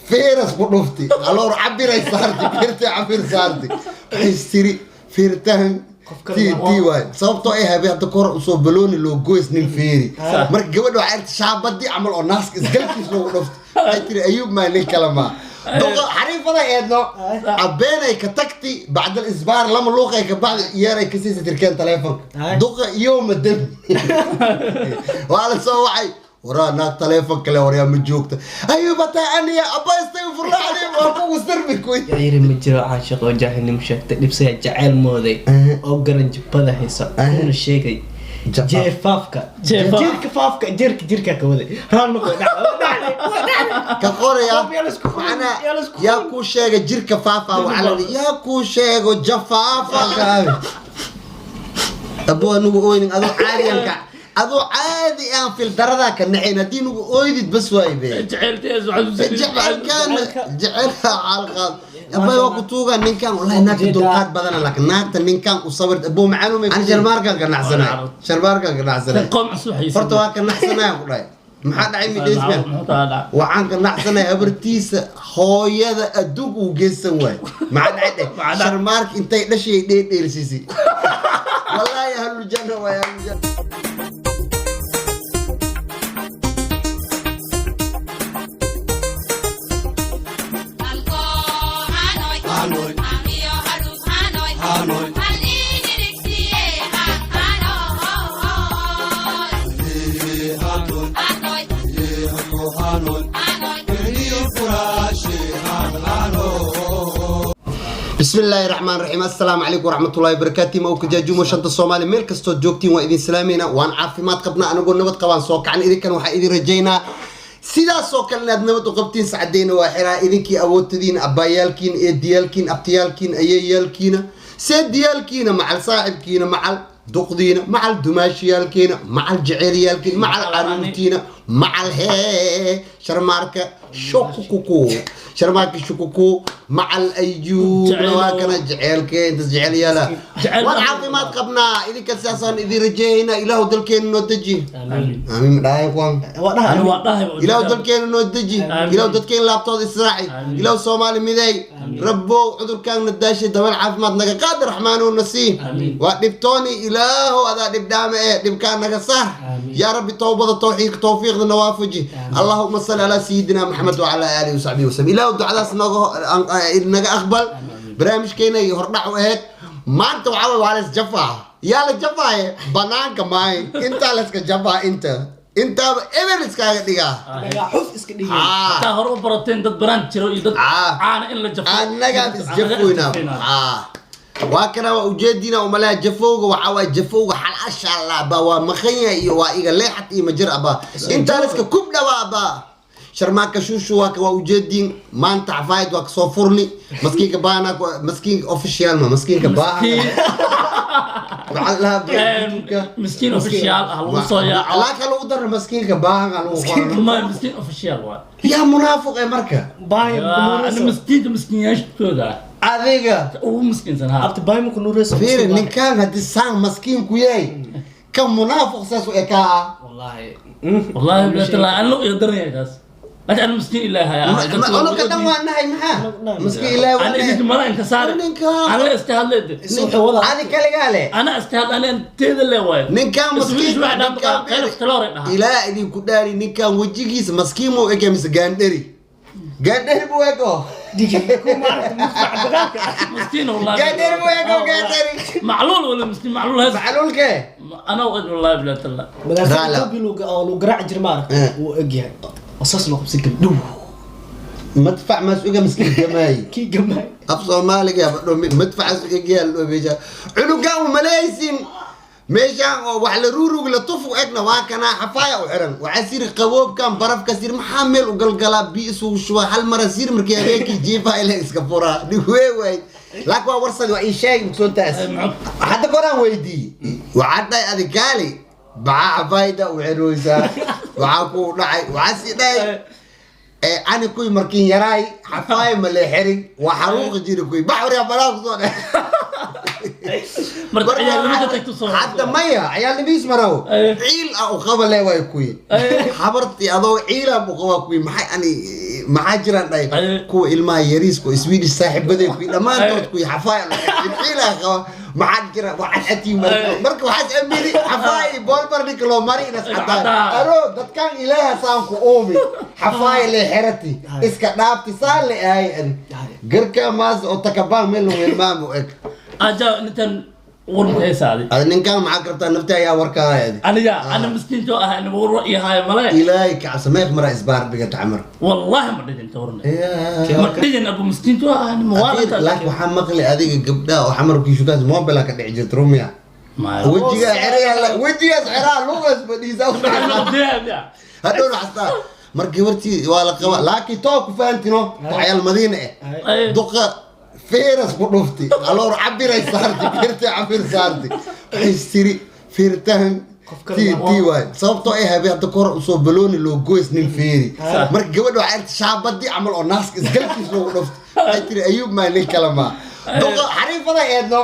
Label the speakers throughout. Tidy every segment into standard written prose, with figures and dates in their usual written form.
Speaker 1: Feeras ku dhufti aloor cabiray saarti, feertay cabir saarti. Waxay tiri feertaan tii tii waay, sababtoo ay habeen hadda kor usoo balooni loo goys nin feeri. Marka gabadha waxay aragtay shaabadii camal oo naaska isgalkiis loogu dhufti. Waxay tiri, "Ayuub maa, nin kale maa." Duqa xariifada eedno cabeenay ka tagti bacdal isbaar lama luuqay ka bacdi yeeray ka siisa tirkeen taleefonka. Duqa iyoma demi waa la soo wacay, waraa naag taleefon kale, waryaa ma joogta? Ayuuba taa aniya abba astagfirullah alayhi, waa kugu sirmi kuy.
Speaker 2: Yaa yiri, ma jiro caashiq oo jaahilnimo sheegtay, dhibsaya jacayl mooday oo garan jibada haysa, kuna sheegay jeefaafka.
Speaker 3: Jeefaaf.
Speaker 2: Jirka faafka, jirka jirka ka waday raal noqo
Speaker 1: Ka qoraya.
Speaker 2: Yaa la isku furin,
Speaker 1: macnaa
Speaker 2: yaa la isku
Speaker 1: yaa
Speaker 2: furin.
Speaker 1: Kuu sheega jirka faafa, waxaa la yidhi, yaa kuu sheego jafaafa. Abo anugu oynin, adoo caadi aan ka, adoo caadi aan fildaradaa ka naxayn, haddii nugu oydid bas waay be.
Speaker 3: Jaceyltees waxaad u
Speaker 1: Jecelkaan jecelka xaalqaad abay waa ku tuuga ninkan, wallahi naagta dulqaad badana, laakiin naagta ninkan u sabir abo macaan umay. Ani Sharmaarkan ka nacsanay, Sharmaarkan ka nacsanay.
Speaker 3: Qoom cusub haysan.
Speaker 1: Horta waa ka nacsanaya ku dhahay, maxaa dhacay midhaysmen?
Speaker 3: Muxuu dhacay?
Speaker 1: Waxaan ka nacsanay habartiisa hooyada adduunka uu geysan waay. Maxaa dhacay dheh?
Speaker 3: Maxaa dhacay?
Speaker 1: Sharmaarka intay dhashay dheerdheersiisay, wallaahi ahlujanna waay, ahlujanna.
Speaker 4: Hanoi, Hanoi, Hanoi, Hanoi, Hanoi,
Speaker 1: Bismi illaahi raxmaan raxiim. Assalaamu calaykum waraxmatullahi wabarakaati. Ma ukajaajumo shanta Soomaali meel kastood joogtiin, waa idin salaamayna. Waan caafimaad qabnaa, anagoo nabad qabaan soo kacan. Idinkan waxaa idin rajaynaa sidaasoo kale inaad nabad u qabtiin. Sacadeyna waa xiraa idinkii awoodtadiina, abbaayaalkiina, eediyaalkiina, abtiyaalkiina, ayeeyaalkiina, seediyaalkiina, macal saaxibkiina, macal duqdiina, macal dumaashiyaalkiina, macal jecelyaalkiina, macal caruurtiina, macal hee Sharmaarka shukukuku, Sharmaarka shukuku, macal Ayuubna waa kana jeceelke intaas jecel yaala.
Speaker 3: Jecel.
Speaker 1: Waan caafimaad qabnaa, idinka sidaasaan idin rajeeynaa. Ilaahu dalkeena noo deji.
Speaker 2: Amiin.
Speaker 1: Aamiin madhahay kuwan.
Speaker 2: Waa dhahay.
Speaker 3: Ani waa dhahay.
Speaker 1: Ilaahu dalkeena noo deji.
Speaker 3: Amiin.
Speaker 1: Ilaahu dadkeena laabtooda israaci.
Speaker 3: Amiin.
Speaker 1: Ilaahu Soomaali mideey. Rabbow cudurkaagna daashay dabal caafimaad naga qaad, raxmaanow nasiib.
Speaker 3: Amiin.
Speaker 1: Waa dhibtooni, Ilaahow adaa dhibdhaame ee dhibkaa naga saar.
Speaker 2: Amiin.
Speaker 1: Yaa rabbi, towbada tawxiidka tawfiiqda nawaafaji. Allahuma salli calaa sayidina Maxamed wacalaa aalihi wasaxbihi wasallam. Ilaahu ducadaas naga aqbal. Barnaamijkeena iyo hordhac u ahayd maanta waxaa waye waa la isjafaa. Yaa la jafaaye? Banaanka maaye, intaa la iska jafaa, inta intaaba eber iskaaga dhigaa.
Speaker 2: Nagaa xuf iska dhigay.
Speaker 3: Hataa hore u barateen dad baraan jiro iyo dad caana in la jafo.
Speaker 1: Annagaan isjafoynaa. Waa kana, waa ujeediina umaleha jafowga. Waxaa waay jafowga xalaasha Allah ba waa maqan yahay iyo waa iga leexad iyo majir aba intaan iska kub dhawaa aba. Sharmaaka shushu waa waa ujeediin. Maanta xafaayad waa kasoo furni maskiinka baana, maskiinka official ma maskiinka baahan waxaa lahaa youtube-ka.
Speaker 3: Miskiin official ah lagu soo yaaco.
Speaker 1: Laakiin lagu daro maskiinka baahan lagu qoro.
Speaker 3: Ma miskiin official waa.
Speaker 1: Yaa munaafiq ee marka.
Speaker 2: Baay.
Speaker 3: Ani miskiinka miskiinyaashooda ah.
Speaker 1: Adiga.
Speaker 3: Ugu miskiinsan ha.
Speaker 2: Abti baay ma ku nuureyso.
Speaker 1: Fiiri, ninkaan haddii saan maskiin ku yahay, kan munaafiq saas u ekaa.
Speaker 2: Wallaahi.
Speaker 3: Wallahi billahi aan loo daran yahay taas, laakiin ani miskiin Ilaahay ah.
Speaker 1: Onoka dhan waa nahay, maxaa maskiin Ilaahay waa
Speaker 3: Ani
Speaker 1: nahay.
Speaker 3: Idinka mala inka saare.
Speaker 1: Ninkaan.
Speaker 3: Ana iska hadlay.
Speaker 2: Wuxuu wadaa.
Speaker 1: Adi kaligaa le.
Speaker 3: Ana iska hadlay, ana teeda le waayo.
Speaker 1: Ninkaan maskiin.
Speaker 3: Iswiish waxay
Speaker 1: Ninkaan
Speaker 3: dhahaan qeylaf kaloore dhahaa.
Speaker 1: Ilaa idinku dhaari, ninkaan wejigiisa maskiin muu eke mise gaandheri? Gaandheri buu eko.
Speaker 3: Miskiin wallahi.
Speaker 1: Gaandheri buu eko, gaandheri.
Speaker 3: Macluul wala miskiin macluul hees.
Speaker 1: Macluulkee?
Speaker 3: Ana uqad wallahi billahi talla.
Speaker 2: Madaafiic
Speaker 1: Raala.
Speaker 2: Ethiopia oo lagu garaaci jira maaragta. Wuu egyahay oo saas loo qabsan kara dhow.
Speaker 1: Madfac maas uga maskiin gamaay.
Speaker 2: Kii gamaay.
Speaker 1: Af Soomaaliga madfacaas egyaal oo meesha cunugaan umalaysin meeshaan oo wax la ruurug la tufu egna. Waa kanaa xafaaya u xiran, waxaa siri qaboobkan barafka sir, maxaa meel u galgalaa, biyo isugu shubaa hal mara sir markii habeenkii jiifa ila iska furaa dhigwee waay. Laakiin waa warsadi, waa ii sheegi mugsoontaas. Hadda koraan weydii, waxaa dhahay, adi kaali maxaa xafaayda u xirooysaa? Waxaa ku dhacay, waxaa sii dhahay ee ani kuy markin yaraay xafaay ma le xirin, waa xaruuqi jiri kuy baxwariya balaa kusoo dhe.
Speaker 3: Marka ciyaalnimada tagto soo
Speaker 1: Hadda maya, ciyaalnimiis maraw. Ciil ah u qaba le waay kuyi. Habartii adoo ciilaa u qabaa kuyi, maxay ani maxaa jiraan dhahay kuwa ilmaha yariiska oo Swedish saaxiibaday kuyi dhammaantood kuyi xafaaya ciil ah qaba, maxaa jira waxaad atiin. Marka waxaas amini xafaaya boolbar ninka loo mari inas cadaan aro dadkan Ilaaha saan ku uumi xafaaya le xerati iska dhaafti saan le ahay ani garka maas oo takabaan meel lagu hilmaamo eg.
Speaker 3: Aja nintan warmka heesaaday.
Speaker 1: Ada ninkan maxaa kartaa nafti ayaa warkaaya adi.
Speaker 3: Aniga ana miskiinto ah, ana war iyo haay male.
Speaker 1: Ilaahay ka cabsa, meeq maraa isbaar dhigata camar?
Speaker 3: Wallahi ma dhigin tawarna, ma dhigin abu miskiinto ah ana muwaalata.
Speaker 1: Laakiin waxaa maqli adiga gabdhaha oo xamarkii shukaas mobile ka dhici jirta rumiya, wejigaa xerayaa, wejigaas xeraa lugas fadhiisa hadhowna xastaa marka gabartii waa la qaba, laakiin too ku fahantino waxyaal madiina eh duqa feeras ku dhufti aloor cabiray saarti feerta cabir saarti waxay tiri feertaan tii tii waay sababtoo ay habeen hadda kor usoo balooni loo goys nin feeri. Marka gabadha waxay aragtay shaabadii camal oo naaska isgalkiis loogu dhufti, waxay tiri Ayuub maa nin kale maa duqa xariifada eedno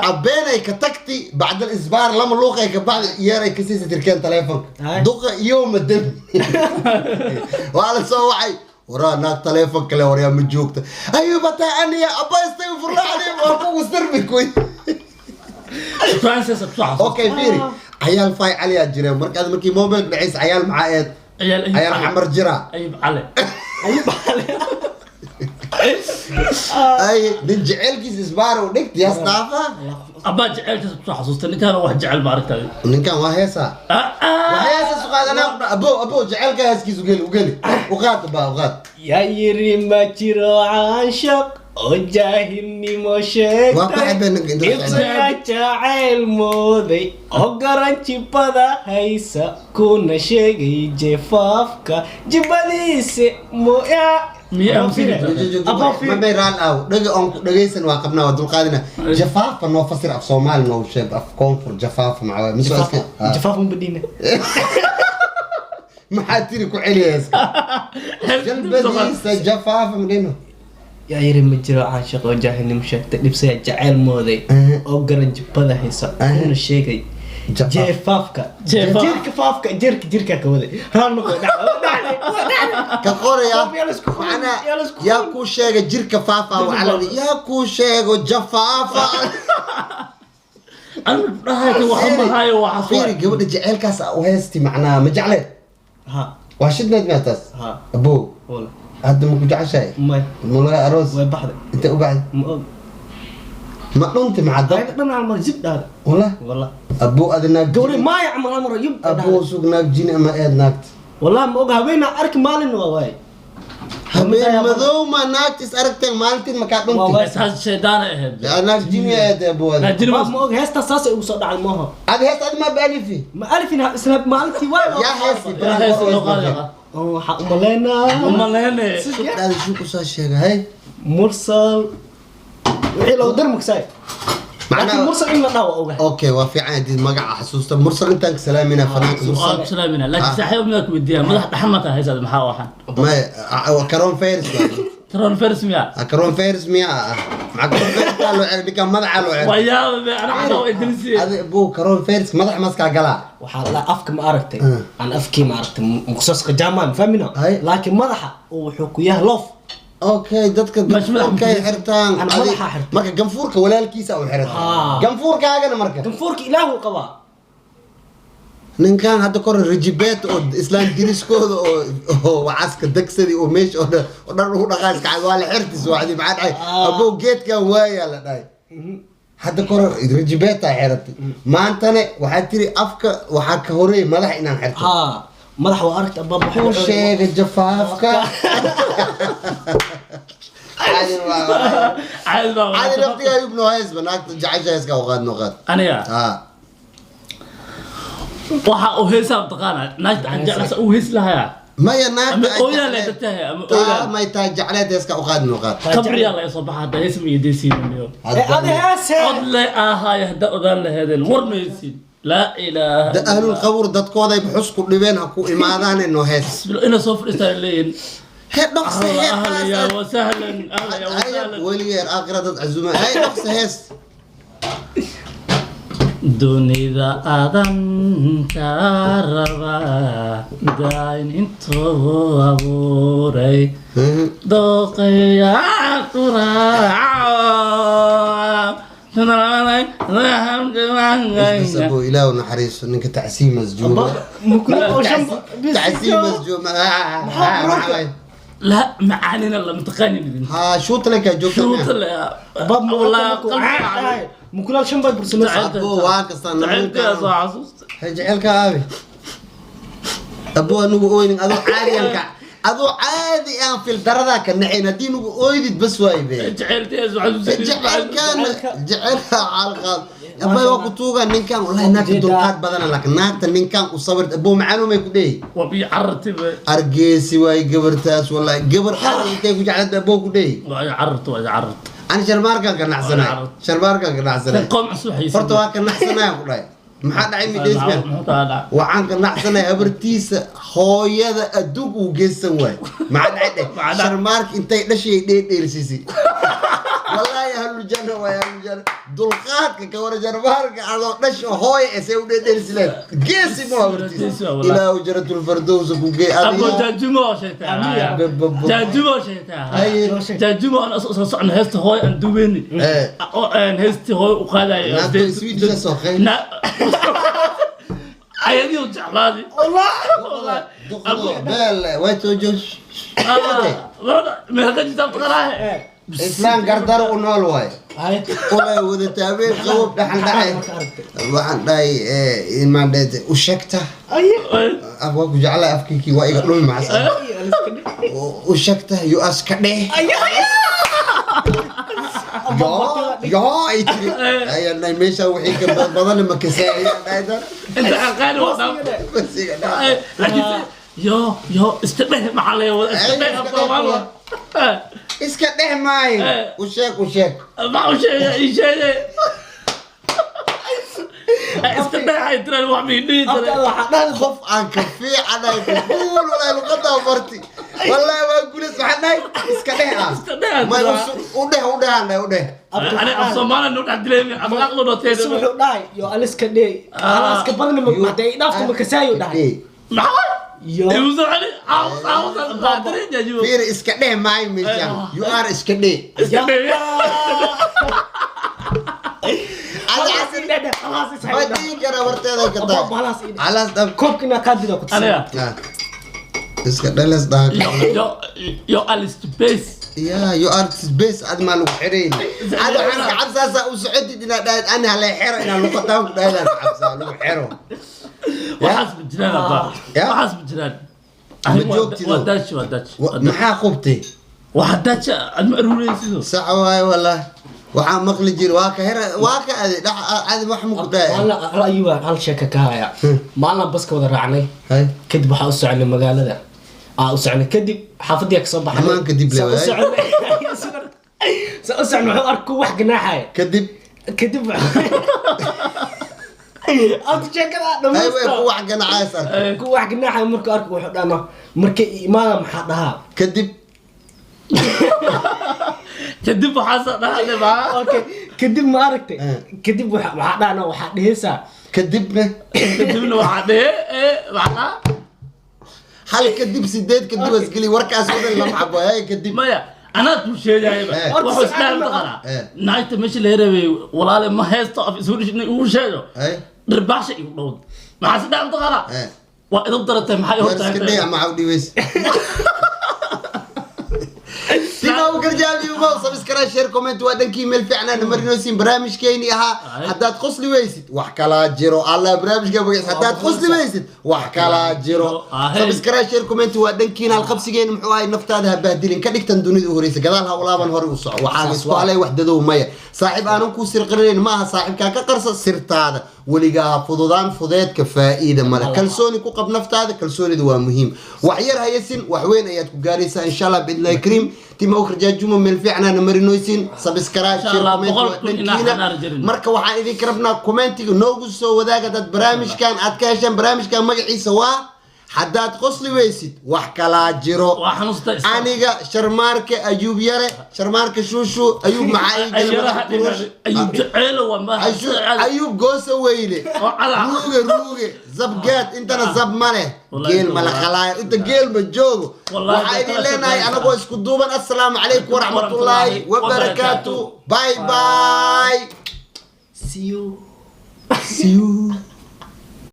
Speaker 1: cabeenay ka tagti bacdal isbaar lama luuqay ka bacdi yeeray ka siisa tirkeen taleefonka duqa iyoma demi waa la soo wacay waraa naag taleefon kale waryaa ma joogta Ayuuba taa aniya abba istagfurla calayhim waa kugu sirmi kuy. Okay, fiiri, cayaal fay caliyaa jireen markaad markii mobile dhacays cayaal maxaa eed cayaal xamar jira.
Speaker 3: Ayub Cali.
Speaker 2: Ayub Cali.
Speaker 1: Ay nin jecelkiis isbaar u dhigti yaas dhaafa.
Speaker 3: Abbaa jecelkiisa kusoo xasuusta ninkaan wax jecel ma aragtay.
Speaker 1: Ninkan waa heesaa, waa heesa suqaadanaa. Abo abo jecelka heeskiis ugeli ugeli uqaad baa uqaad.
Speaker 2: Yaa yiri ma jiro caashaq oo jaahilnimo sheegtay, ibsayaa jacayl mooday oo garan jibada haysa kuna sheegay jefaafka jibadiisa moya.
Speaker 1: Mamay raal aaw dhaga oon ku dhagaysan waa qabnaa waa dulqaadina. Jafaafa noo fasir, af Soomaali noo sheeg, af koonfur jafaafa maxaa?
Speaker 2: Jafaafa mbadina.
Speaker 1: Maxaa tiri? Ku celiya jalbadiisa jafaafa madhino.
Speaker 2: Yaa yiri ma jiro caashiq oo jaahilnimo sheegtay, dhibsaya jacayl mooday oo garan jibada haysa kuna sheegay jeefaafka jirka faafka jirka jirka ka waday raal noqo.
Speaker 1: Ka qoraya macnaa yaa kuu sheega jirka faafa waxaa la yaa kuu sheego jafaafa. Fiiri gabadha jaceylkaas u heesti macnaa ma jecleed waa shidneed miyaa taas abo hadda ma ku jeceshahay mulaga aroos?
Speaker 2: Way baxday.
Speaker 1: Intee u baxday?
Speaker 2: Ma og.
Speaker 1: Ma dhunti maca dab
Speaker 2: dhan camal zib dhahda.
Speaker 1: Wala
Speaker 2: wala
Speaker 1: abo ada naag
Speaker 2: gawri maaya camal amar yub.
Speaker 1: Abo sug, naag jini ama eed naagta?
Speaker 2: Wallahi ma og, haweenaa arki maalin waa waay.
Speaker 1: Habeen madow ma naagta is aragteen maalintiin makaa dhunti?
Speaker 3: Shaydaan ahayd.
Speaker 1: Naag jini eed abo.
Speaker 2: Ma og, heesta saasay ugu soo dhacday maaha.
Speaker 1: Ada heesta adi ma baalifi?
Speaker 2: Ma alifin isla maalintii waay.
Speaker 1: Yaa heesti?
Speaker 2: Waxaa umaleynaa.
Speaker 3: Umaleyne.
Speaker 1: Dhaada shuu kusoo sheegay hay.
Speaker 2: Mursal wixii loo dar mugsaay, laakiin mursal in la dhaho waa ogahay.
Speaker 1: Okay, waa fiican hadii magaca xasuusta Mursal intaan ka salaaminaa fanaanka Mursal.
Speaker 3: Waan salaaminaa, laakiin saaxiib miyaa ku weydiiyaa madax dhaxan ma tahay haysaad maxaa waxaan?
Speaker 1: Maya, karoon fayris.
Speaker 3: Karoon fayris miya?
Speaker 1: Karoon fayris miya ah maxaa karoon fayris loo xeray ninka madaxa loo xeray?
Speaker 3: Waa yaaba be ana xataa waa idrisi.
Speaker 1: Adi buu karoon fayris madax maskaa galaa.
Speaker 2: Waxaa la afka ma aragtay aan afkii ma aragtay muqsas qajaamaan fahmina, laakiin madaxa wuxuu ku yahay loof.
Speaker 1: Okay, dadka okay xirtaan marka ganfuurka walaalkiisa u xirata ganfuurkaagana marka
Speaker 2: ganfuurka Ilaahu qabaa.
Speaker 1: Ninkan hadda kor rajibeet oo islaan diriskooda oo wacaska degsadii oo meesha oo dhan oo dhan ugu dhaqaaska waa la xirtis wacdi maxaa dhahay abow geedkan waayaa la dhahay hadda kor rajibeetaa xiratay maantane waxaa tiri afka waxaa ka horeeyay madax inaan xirto.
Speaker 2: Madax waa aragta abba.
Speaker 1: Muxuu sheegay jafaafka? Caadi naftiga Ayub noo hees ba naagta jecesha heeska u qaad noo qaad.
Speaker 3: Aniga waxa uu heesaa taqaana naagta aan jeclasa uu hees lahayaa.
Speaker 1: Maya naagta
Speaker 3: ooyaa la dadtahay ama ooyaa
Speaker 1: may tahay jecleed heeska u qaad noo qaad.
Speaker 3: Qabriyaa la soo baxa hadda hees ma ideysiin miyo?
Speaker 2: Adi hees.
Speaker 3: Cod le ahaay hadda odaan laheedeen war ma heysiin laa ilaaha.
Speaker 1: Da ahlul qabuur dadkooday xus ku dhibeen ha ku imaadaan noo hees.
Speaker 3: Ina soo fadhiistaan leeyihin.
Speaker 1: He dhaqso hees.
Speaker 3: Ahlan ya wasahlan, ahlan ya wasahlan.
Speaker 1: Weligeer aakhira dad cazuma hay dhaqso hees.
Speaker 3: Dunida adan ka rabaa dayn intuu abuuray dooqaya
Speaker 1: Bas abo, ilaahu naxariiso ninka tacsiimas jooga. Tacsiimas jooga.
Speaker 3: لا معانينا لا متقانين
Speaker 1: Ha, shuuta kaa joogta.
Speaker 3: شو طلع والله قلبي
Speaker 2: Mukulaal shan baad bursanaysaa.
Speaker 1: Abo, waa kastaa
Speaker 3: تعبت يا صاحب.
Speaker 1: Jecelka aabi. Abo, anugu oynin, adoo caadi aan ka, adoo caadi aan fil daradaa ka naxayn, haddii nugu oydid bas waay be.
Speaker 3: جعلت يا صاحب.
Speaker 1: Jecelkaan jecelka caalqaad. Abay, waa ku tuugaa ninkan, wallahi naagta dulqaad badana, laakiin naagta ninkan u sabir. Abo, macaanu may ku dhehi.
Speaker 3: وبي عرتي.
Speaker 1: Argeesi waay gabartaas, wallahi gabar aad intay ku jeclada, abo, ku dhehi.
Speaker 3: عرت وعرت.
Speaker 1: Ani Sharmaarkaan ka nacsanay, Sharmaarkaan ka nacsanay.
Speaker 3: قوم عصو.
Speaker 1: Horta waa ka nacsanaya ku dhahay, maxaa dhacay midhaysman? Waxaan ka nacsanay habartiisa hooyada adduunka uu geysan waay. Maxaa dhacay dheh?
Speaker 3: Maxaa dhacay?
Speaker 1: Sharmaarka intay dhashay dheedheelsiisay, wallaahi ahlujanna waay, ahlujanna. Dulqaadka ka wara Sharmaarka, adoo dhasho hooya esay u dheedheelsileen, geesi mo habartiisa.
Speaker 3: Geesi waa wallahi.
Speaker 1: Ilaahu janatulfardows ku gey
Speaker 3: ابو
Speaker 1: adiga.
Speaker 3: جاجمو شيتا جاجمو شيتا.
Speaker 1: Haye.
Speaker 3: جاجمو انا soo socno heesta hooy aan duweyni. Oo aan heestii hooy u qaadayo.
Speaker 1: Naagto Swedish soo qeyn.
Speaker 3: Ayadii u jeclaadi.
Speaker 1: Duqdo beel way soo joog.
Speaker 3: Meeqa jitaab qaraahe.
Speaker 1: Islaan gardaro u nool waay, ulay wadata habeen qabob dhaxan dhacay. Waxaan dhahay imaandheete u sheegta af waa ku jeclaa, afkiikii waa iga dhumi macasa. U sheegta yu aska dheh yo ay tiri, ayaan dhahay meesha wixii ka badan ma kasay, ayaan dhahay dan.
Speaker 3: Inta aan qaadi wadaa.
Speaker 1: Basiga dhaaf.
Speaker 3: Laakiin yo yo iska dheh, maxaa laga wada iska dheh
Speaker 1: Iska dheh.
Speaker 3: Soomaali.
Speaker 1: Iska dheh maayo, u sheeg, u sheeg.
Speaker 3: Maxaa u sheegay? Ii sheegay iska dheh ay tiraan wax bii dhihi jiray.
Speaker 1: Qof aan ka fiicanahay kuul, walaahi luqadaa barti, wallaahi waa guuleys. Waxaan dhahay iska dheh ah.
Speaker 3: Iska dheh.
Speaker 1: May u dheh, u dheh aan dhahay, u dheh.
Speaker 3: Ani af Soomaali noo dhex dilay akhlaaqdu dhotee.
Speaker 2: Isu wuxuu dhahay yo aliska dhee halaaska badna hadday dhaafto makasaayo dhahay.
Speaker 3: Maxaa
Speaker 2: Yo.
Speaker 3: igu soo celi? Aamus, aamus, qaadirin jajibo.
Speaker 1: Fiiri, iska dheh maayo meeshaan, you are iska dheh.
Speaker 3: Iska dheh.
Speaker 1: Ma dhihi kara horteeda ka tahay halaas dhab.
Speaker 2: Koobkina qaadida ku
Speaker 3: Aniga.
Speaker 1: Ah. Iska dheles dhaha.
Speaker 3: Yo yo alice base.
Speaker 1: Ya, you are base, ad maa lagu xirayn. Ad waxaan ka cabsaasaa u socotid inaad dhahid ani halay xero, inaan luqadaan ku dhahaydaan ka cabsaa lagu xero.
Speaker 3: Waxaas ma jiraan abba.
Speaker 1: Ya.
Speaker 3: Waxaas ma jiraan.
Speaker 1: Ma joogtido.
Speaker 3: Waa daashi, waa daashi.
Speaker 1: Maxaa qubtay?
Speaker 3: Waa daashi aad ma aruuraysido.
Speaker 1: Sax waaye, wallah waxaan maqli jiri waa ka hera, waa ka adi dhax adi wax ma ku dhahay.
Speaker 2: Maalin hal ayuu hal sheeka ka haya. Maalin baska wada raacnay.
Speaker 1: Hay.
Speaker 2: Kadib waxaa u soconay magaalada, aa u soconay, kadib xaafadii kasoo baxnay.
Speaker 1: Ammaanka dib le
Speaker 2: Saa u
Speaker 1: waay.
Speaker 2: Saa u soconay, wuxuu arkay wax ganaaxaya.
Speaker 1: Kadib?
Speaker 2: Kadib abta sheekada
Speaker 1: hay way
Speaker 2: dhamaysta.
Speaker 1: Ku wax ganacaas arkay.
Speaker 2: Ku wax ganaaxaya markuu arko, wuxuu dhahna markay imaada maxaa dhahaa?
Speaker 1: Kadib?
Speaker 3: Kadib waxaas dhahday baa.
Speaker 2: Okay, kadib ma aragtay?
Speaker 1: Eh.
Speaker 2: Kadib waxaa dhahna, waxaa dhehaysaa.
Speaker 1: Kadibna?
Speaker 3: Kadibna waxaa dhehe ee waxaa.
Speaker 1: Hal kadib, sideed kadib asgeli, warkaas oo dhan lama xabo. Hay, kadib?
Speaker 3: Maya, anaa kuu sheegayaba.
Speaker 1: Eh.
Speaker 3: Wuxuu isdhaha mataqaanaa
Speaker 1: Eh.
Speaker 3: naagta meesha laga rabay, walaale ma haysto af Swedish inay ugu sheego.
Speaker 1: Hay.
Speaker 3: Dhirbaasha igu dhowd, maxaa isdhaha mataqaanaa?
Speaker 1: Eh.
Speaker 3: Waa idab daratay, maxay
Speaker 1: War iska dheh
Speaker 3: hortaagtay?
Speaker 1: ama cawdhiweys. Tima Garjaabi, subscribe, share, comment waa dhankii. Meel fiicnaan marinoosin barnaamijkeeni ahaa.
Speaker 3: Ay.
Speaker 1: Haddaad qosli weysid wax kalaa jiro, alla barnaamijka magaciisa, haddaad qosli weysid wax kalaa jiro.
Speaker 3: Ahay.
Speaker 1: Subscribe, share, comment waa dhankiin. Halqabsigeeni muxuu ahay? Naftaada ha bahdilin, ka dhigtan dunida u horeysa, gadaal ha ulaaban, hore u soco. Waxaaga isku halay wax dadow maya. Saaxiib aanan kuu sirqirinayn maaha saaxiibkaa, ka qarsa sirtaada weligaa, ha fududaan, fudeedka faa'iida male. Kalsooni ku qab naftaada, kalsoonida waa muhiim. Wax yar hayasin, wax weyn ayaad ku gaaraysaa, insha Allah biidnillahi kariim. Tima Okrajaajumo, meel fiicnaana marinoysin. Subscribe,
Speaker 3: Insha
Speaker 1: share,
Speaker 3: Allah,
Speaker 1: comment
Speaker 3: 100,000
Speaker 1: waa
Speaker 3: inaan
Speaker 1: dhankiina.
Speaker 3: xanaar jirin.
Speaker 1: Marka waxaan idinka rabnaa commentiga noogu soo wadaaga dad barnaamijkan aad ka hesheen. Barnaamijkan magaciisa waa Haddaad qosli weysid, wax kalaa jiro.
Speaker 3: Waa xanuunsata.
Speaker 1: Aniga Sharmaarke, Ayuub Yare, Sharmaarke Shuushu, Ayuub maxaa ii galay?
Speaker 3: Ayaraha.
Speaker 1: Madax kurush.
Speaker 3: Ayuub jeceelo waa maaha.
Speaker 1: Ayuub goosa weyne.
Speaker 3: Oo calac.
Speaker 1: Ruuge ruuge zabgaad intana zab ma leh.
Speaker 3: Wallahi.
Speaker 1: Geel ma la khalaayo, inta geel ma joogo.
Speaker 3: Wallahi.
Speaker 1: Waxaa idin
Speaker 3: dadka
Speaker 1: leenahay
Speaker 3: shaqaysa.
Speaker 1: Anagoo isku duuban, assalaamu calaykum waraxmatullaahi wabarakaatu. Bye bye.
Speaker 2: See you.
Speaker 1: See you.